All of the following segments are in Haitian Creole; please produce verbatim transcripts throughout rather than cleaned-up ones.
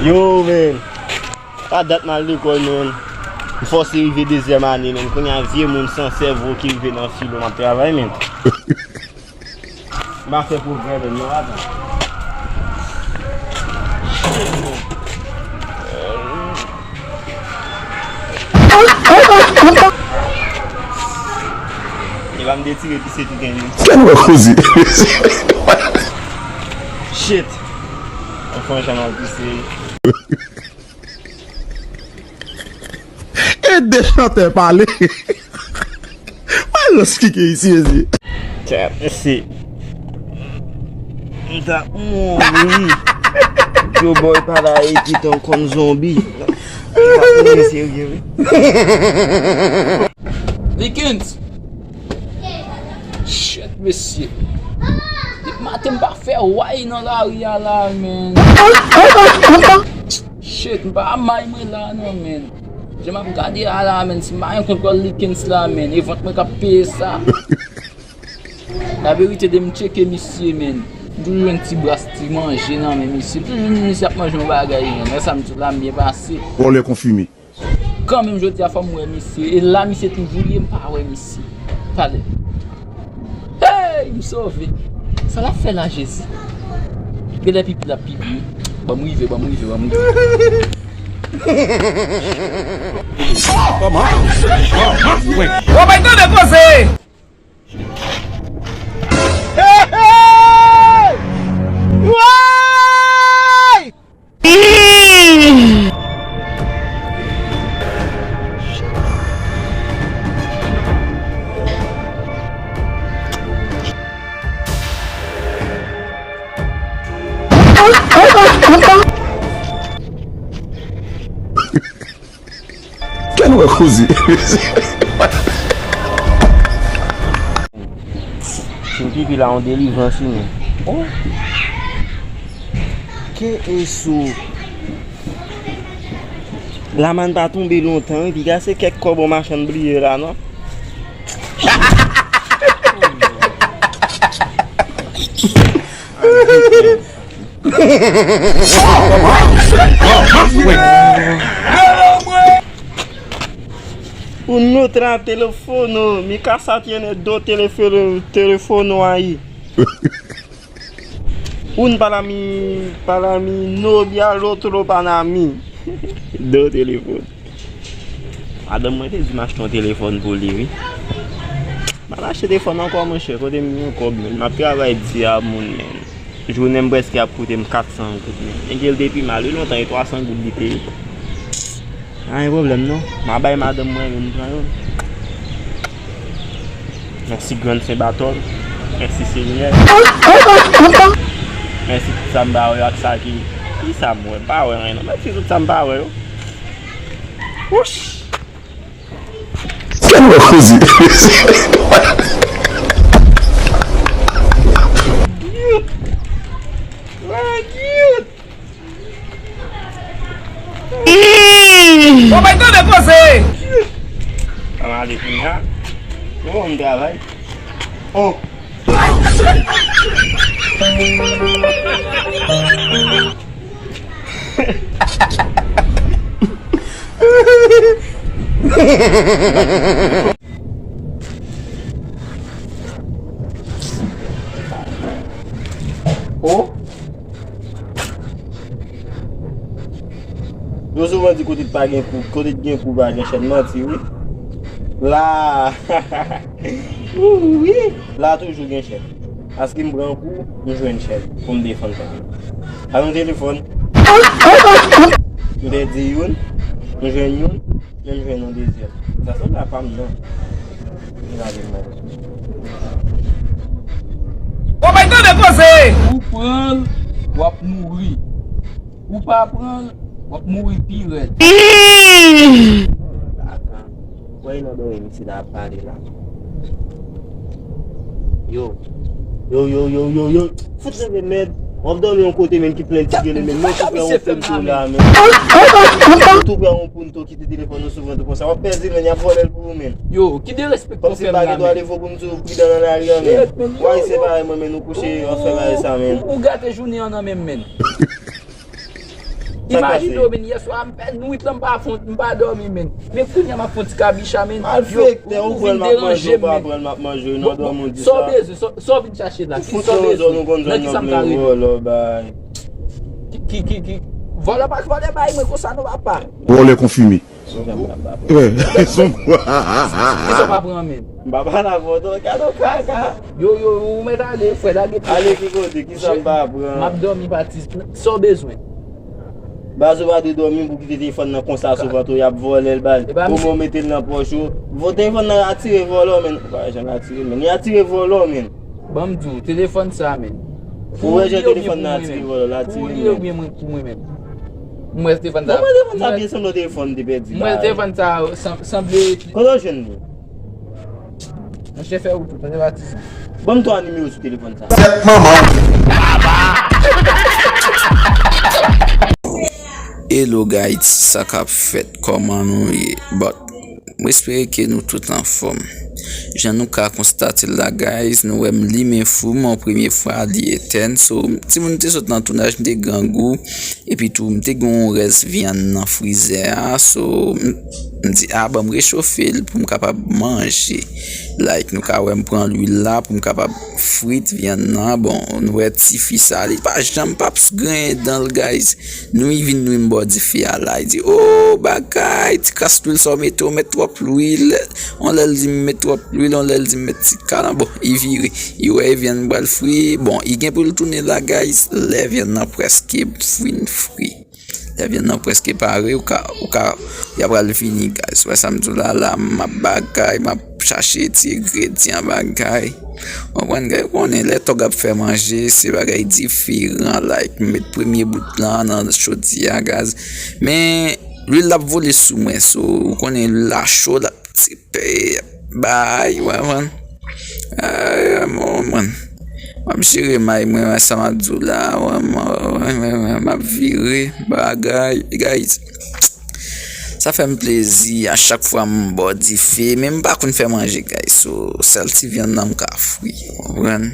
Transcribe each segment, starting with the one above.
Yo, men. Pa dat m al lekòl, men. M fòse rive dezyèm ane, men. Kounye a, vye moun san sèvo ki rive nan filo m ap travay, men. M pa fè pwogrè menm non, atan. E pa m detire pise tou kenbe. Kè nou wè koze. Shit. Mwen fè yon jan m al pise. E de chantè pale. Mwen reskike isi, mesye. Tchè, mesye. M ta mouri. Yo boy pa la ete tan konn zonbi. M ta mouri serye, wi. Likens. Shit, mesye. Depi maten m pa fè way nan lari a la, men. Shit, m pa may mwen la non, men. Jan m ap gade a la, men, si m pa gen kontwòl Likens la, men, e vant mwen k ap peye sa. Laverite de m tcheke misye, men. M toujou jwenn ti bras ti manje nan men misye. Toujou misye ap manje yon bagay, men. Lè sa m di w la, m byen pase. Vòlè konfime. Kanmenm jodi a fò m wè misye. E la misye toujou ye, m pa wè misye. Talè. Hey, m sove. Sa l ap fè la, Jezi? Genlè pipi l ap pipi. Ban m rive, ban m rive, ban m rive. Kòman? Kòman? Wi. Ou bay tande koze! Hey, hey! Woy! Kè nou wè koze. Sou pipi la, yon delivrans wi men. Oh. Ke eso. Lamann pa tonbe lontan wi, piga se kèk kòb yon machann bliye la non. Un'altra telefono, mi casa tiene dos telefono, telefono ahí. Un para mi, para mi novia, l'otro para mí. Dos teléfono. Madanm mwen te di m achte yon telefòn pou li, wi. M al achte telefòn ankò, monchè, kote m gen kòb, men. M ap travay di a moun, men. Jounen m prèske ap koute m kat san goud, men. Nèg yo te pi mal, wi, lontan, e twa san goud li te ye. Pa gen pwoblèm, non. M a bay madanm mwen, men m pran yo. Mèsi, Grann Sen Batòl. Mèsi, Senyè. Mèsi, tout sa m pa wè yo ak sa ki, ki sa m wè? M pa wè anyen, non. Mèsi, tout sa m pa wè yo. Wouch! Kè nou wè koze. Bon, bay tande koze. An ale kounye a. Yo, m travay. Oh. Oh. Yo souvan di kote t pa gen kou, kote t gen kou pa gen chèn, manti wi. La. Wi. La toujou gen chèn. Paske m pran kou, m jwenn chèn pou m defann tèt mwen. Al nan telefòn. M pèdi youn, m jwenn youn, men m jwenn yon dezyèm. Sa se pa m nan. Ou bay tande koze! Ou pran l, w ap mouri. Ou pa pran l, w ap mouri pi rèd. Atan, wè nan dòmi misye la ap pale la. Yo. Yo, yo, yo, yo, yo. Fout leve mèd. W ap dòmi yon kote, men, ki plen ti gele, men. Mwen tou prè yon punto la, men. Mwen tou prè yon punto ki te telefòn nou souvan tou konsa. W ap pèdi, men, y ap vòlè l pou ou, men. Yo, ki derespektan w fè m la, men. Kòmsi m pa gen dwa leve w pou m di w pridan nan lari a, men. Shit, men, yo, yo. Ou ayisyen parèy mwen, men, nou kouche, w ap fè bagay sa, men. Ou, ou gate jounen an nan men m, men. Imajine w, men, yè swa, m pè nwit lan, m pa fon, m pa dòmi, men. Men kounye a, m ap fon ti kabicha, men. Malfektè, ou pran l, m ap manje, ou pa pran l, m ap manje, non, dòmi, ou di sa. Sa w bezwen, sa w vin chache la? Ki sa w bezwen? Nan ki sa m ka rele? Vòlò, bay. Ki, ki, ki, ki? Vòlò pa t vòlè bay mwen konsa, non, papa. Vòlè konfime. Son bwa. Kisa w pa pran, men? M pa pale avè w, non, gade w kaka. Yo, yo, ou mèt ale, frè, lage pye. Ale ki kote? Kisa m pa pran? M ap dòmi, pati. Sa w bezwen? Baz, ou pa dwe dòmi pou kite telefòn nan konsa sou vant ou, y ap vòlè l, baz. Kòman w mete l nan pòch ou? Vo-, telefòn nan atire vòlò, men. Ou pa janm atire, men. Li atire vòlò, men. Ban m di w, telefòn sa, men. Ou wè jan telefòn nan atire vòlò, l atire, men. Pou li oubyen mwen, pou mwen menm? M wè telefòn sa. Bon, mwen telefòn sa byen sanble yon telefòn m te pèdi. M wè telefòn sa san-, sanble. Kote w jwenn li? Monchè, fè wout ou, tande patizan. Ban m twa nimewo sou telefòn sa. Tèt manman w. Hello guys, sa k ap fèt? Kòman nou ye? But, mwen espere ke nou tout anfòm. Jan nou ka konstate l la, guys, nou wè m limen fou, men yon premye fwa li etèn. So, timoun, m te sot nan tounaj, m te grangou. Epi tou, m te gen yon rès vyann nan frizè a. So, m, m di, a, ban m rechofe l pou m kapab manje. Like, nou ka wè m pran lwil la pou m kapab frit vyann nan. Bon, nou wè tifi sa, li pa janm p ap s-, griyen dan l, guys. Nou, li vin nou, m bò dife a la. Li di, o, bagay, ti kras lwil sa w mete, w met twòp lwil. On lè l di m met twòp lwil, on lè l di m met ti kalan. Bon, li vire. Li wè vyann pral fri. Bon, li gen pou l tounen la, guys. Lè vyann nan prèske fin fri. Lè vyann nan prèske pare, ou ka, ou ka, y ap pral fini, guys. Wè sa m di w la, la, m ap bagay, m ap chache ti engredyan bagay. Konprann, guys, ou konnen lè tòg ap fè manje, se bagay diferan, like, m met premye bout lan nan chodyè a, guys. Men, lwil la ap vole sou mwen, so, ou konnen lwil la cho, l ap tipe bay, w konprann? Ay, mò, man. M ap jere may mwen, wè sa m ap di w la, wè, m, wè, wè, wè, m ap vire bagay, guys. Sa fè m plezi a chak fwa m bò dife, men m pa konn fè manje, guys. So, sèl ti vyann nan m ka fri, w konprann?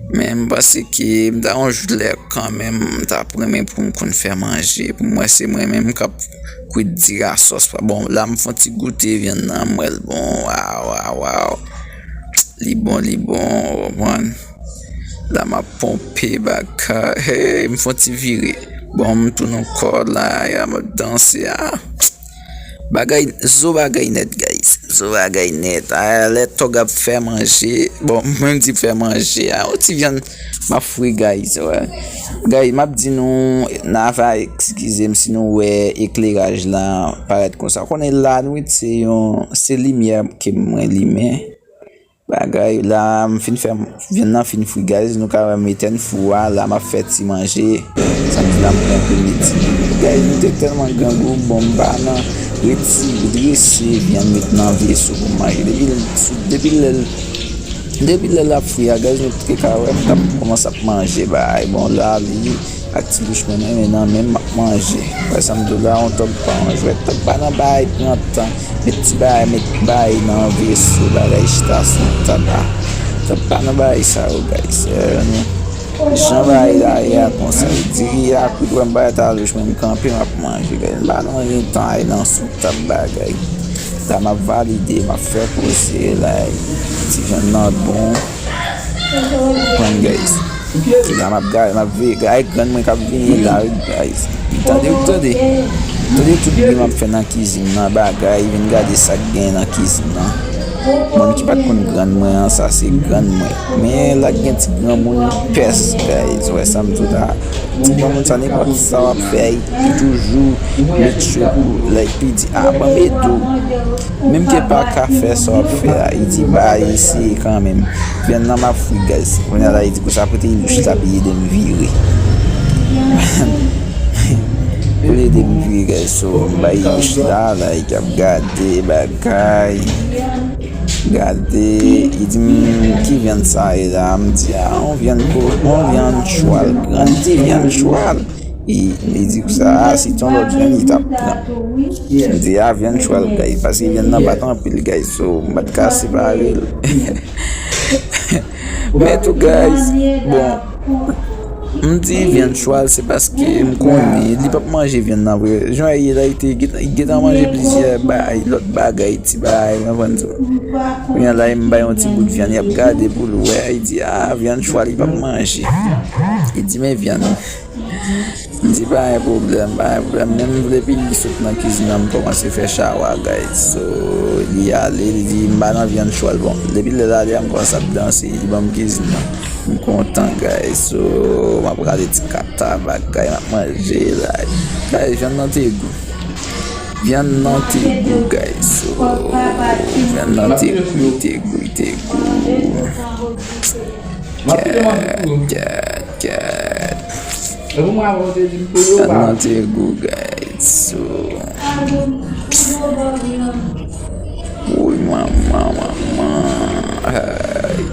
Men m panse ke m ta yon jou lè kanmenm, m ta ap renmen pou m konn fè manje, pou m wè se mwen menm k ap kwit diri a sòs pa. Bon, la m fè yon ti goute vyann nan, m wè l bon, waw, waw, waw. Li bon, li bon, w konprann? La m ap ponpe bagay, hey, m fè yon ti vire. Bon, m tounen ankò la, ya, m ap danse, ah. Bagay, zo bagay nèt, guys. Zo bagay nèt. Ah, lè tòg ap fè manje. Bon, mwen di fè manje. Ah, yon ti vyann m ap fri, guys, wè. Guys, m ap di nou, n a va eskize m si nou wè ekleraj la parèt konsa. Konnen lannuit se yon, se limyè ke mwen limen. Bagay la, m fin fè, vyann nan fin fri, guys. Nou ka wè m etèn fou a, la m ap fè ti manje. Sa m di la, m pran premye ti. Guys, nou te tèlman grangou, bon, m pa nan retire, drese vyann, met nan veso pou m manje. Depi l, depi lè l, depi lè l ap fri a, guys, nou te ka wè m t ap kòmanse ap manje, bay. Bon, la, li, ak ti bouch mwen, men nan men m, m ap manje. Wè sa m di w la, yon tòg pa yon jwèt. Tòg pa nan bagay pran tan. Met ti bagay, met bagay nan veso, bagay chita sou tab la. Tòg pa nan bagay sa yo, guys. Eh, nou, jan bagay la ye a konsa. Diri a kwit, wè m bagay ta lòch, mwen m kanpe, m ap manje, guys. M pa nan anyen tan ay nan sou tab bagay. La m ap valide, m ap fè poze, like, ti vyann nan bon. Pran, guys. La m ap gade, m ap veye, gade grann mwen k ap vini la, wi, guys. Tande, wi, tande. Tande tout bri m ap fè nan kizin nan, bagay, vin gade sa k genyen nan kizin nan. Moun ki pa t konn grann mwen an, sa se grann mwen. Men la gen ti granmoun pès, guys. Wè sa m di w la. Ti granmoun sa, nenpòt sa w ap fè, li toujou make sure pou, like, li di, ah, ban m ede w. Menm ke pa ka fè sa w ap fè a, li di, ba, eseye kanmenm. Vyann nan m ap fri, guys. Kounye a la, li di, konsa pote Ilush la, pou l ede m vire. Pou l ede m vire, guys. So, m bay Ilush la, like, ap gade bagay. Gade, li di m, ki vyann sa ye la? M di, a, yon vyann ko-, yon vyann chwal, grann ti vyann chwal. Li, li di konsa, a, si t yon lòt vyann, li t ap pran. M di, a, vyann chwal, guys, paske vyann nan pa t anpil, guys, so, m pa t ka separe l. Men tou, guys, bon, M di vyann chwal, se paske m konnen li p ap manje vyann nan vre. Jan l ye la, li te gentan manje plizyè bay, lòt bagay, ti bay, ou konprann sa. Kounye a la, m bay yon ti bout vyann, l ap gade pou l wè, li di, a, vyann chwal, li p ap manje. Li di, men vyann. M di, pa gen pwoblèm, pa gen pwoblèm. Men m vle pou li sot nan kizin nan, m kòmanse fè chawa, guys. So, li ale, li di, m pa nan vyann chwal. Bon, depi lè l ale a, m kòmanse ap danse, li ban m kizin nan. M kontan, guys. So, m ap rale ti kata bagay, m ap manje la. Guys, vyann nan te gou. Vyann nan te gou, guys. So, vyann nan te gou, te gou, te gou. Kèt, kèt, kèt. Vyann nan te gou, guys. So, woy, manman, manman. Ay.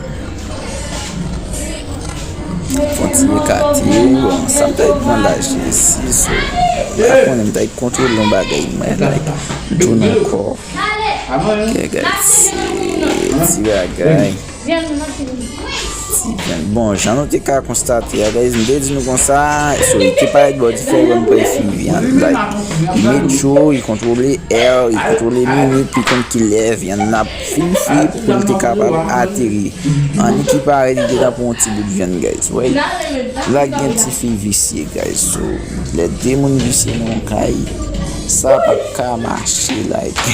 Fon ti ekate, bon, sa m ta pran laj isi, so, m pa konnen, m ta kontwole yon bagay, men, like, m tounen ankò. Yeah, guys, se ti bagay. Ti vyann. Bon, jan nou te ka konstate a, guys, m te di nou konsa, so, li te parèt bò dife, ban m pral fri vyann, like, li met cho, li kontwole è, li kontwole minit, li konn kilè vyann nan ap fin fri pou l te kapab ateri. Annik li parèt, li gentan pran yon ti bout vyann, guys. Wè, la gen ti fi visye, guys. So, lè de moun visye nan yon kay, sa pa ka mache, like.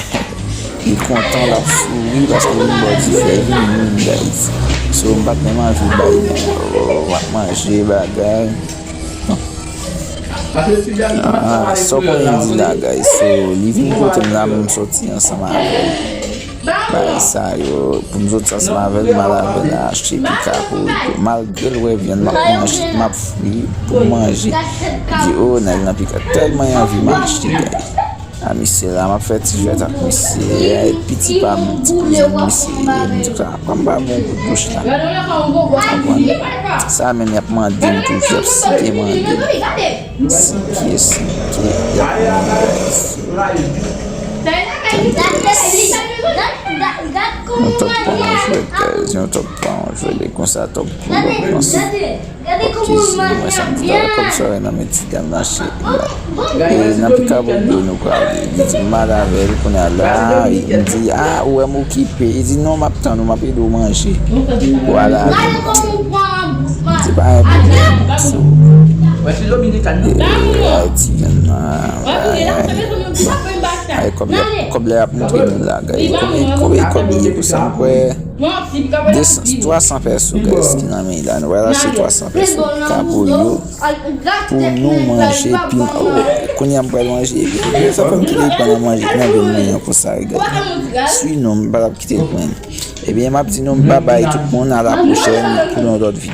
Li kontan, l ap souri paske li bò dife, li menm, guys. So, m pa t menm anvi bay, men, oh, m ap manje bagay. Ah, sa w konnen m di la, guys. So, li vin kote m la, m soti ansanm avè l. Bagay sa yo, pou m soti ansanm avè l, m al avè l achte pika pou, malgre l wè vyann m ap manje, m ap fri pou m manje. Di, oh, nèg nan pika tèlman anvi m achte, guys. A misye la, m ap fè ti jwèt ak misye, piti pa m, ti kouzin misye, m di, "Papa, m pa bon kout bouch la." Konprann? Sa menm, y ap mande m toujou, y ap site mande m. Site, site, y ap mande m. Yon tòp pa yon jwèt, guys, yon tòp pa yon jwèt, e konsa tòp pou lòt nan. Gade kòman m ap fè. Kòm sa wè nan men ti dam nan, cheri la. E nan pika pou bò nou prale. Li di m al avè l kounye a la. Li di, "Ah, ou wè m okipe." Li di, "Non, m ap tann ou, m ap ede w manje." Ou al avè l. Se pa yon pwoblèm. So, e, ti vyann nan, ay, kòb la, kòb la y ap montre nou la, guys. Konbyen, konbyen kòb li ye pou sa, m kwè. De san, twa san pèso, guys, ki nan men la. Nou pral achte twa san pèso pika pou yo, pou nou manje, pi, oh, kounye a m pral manje, epi sa fè m kite l pran nan manje, nan vin mwen yon konsa, guys. Si non, m pa t ap kite l pran. Ebyen, m ap di nou, m pa bay tout moun, a la pwochèn, pou yon lòt videyo.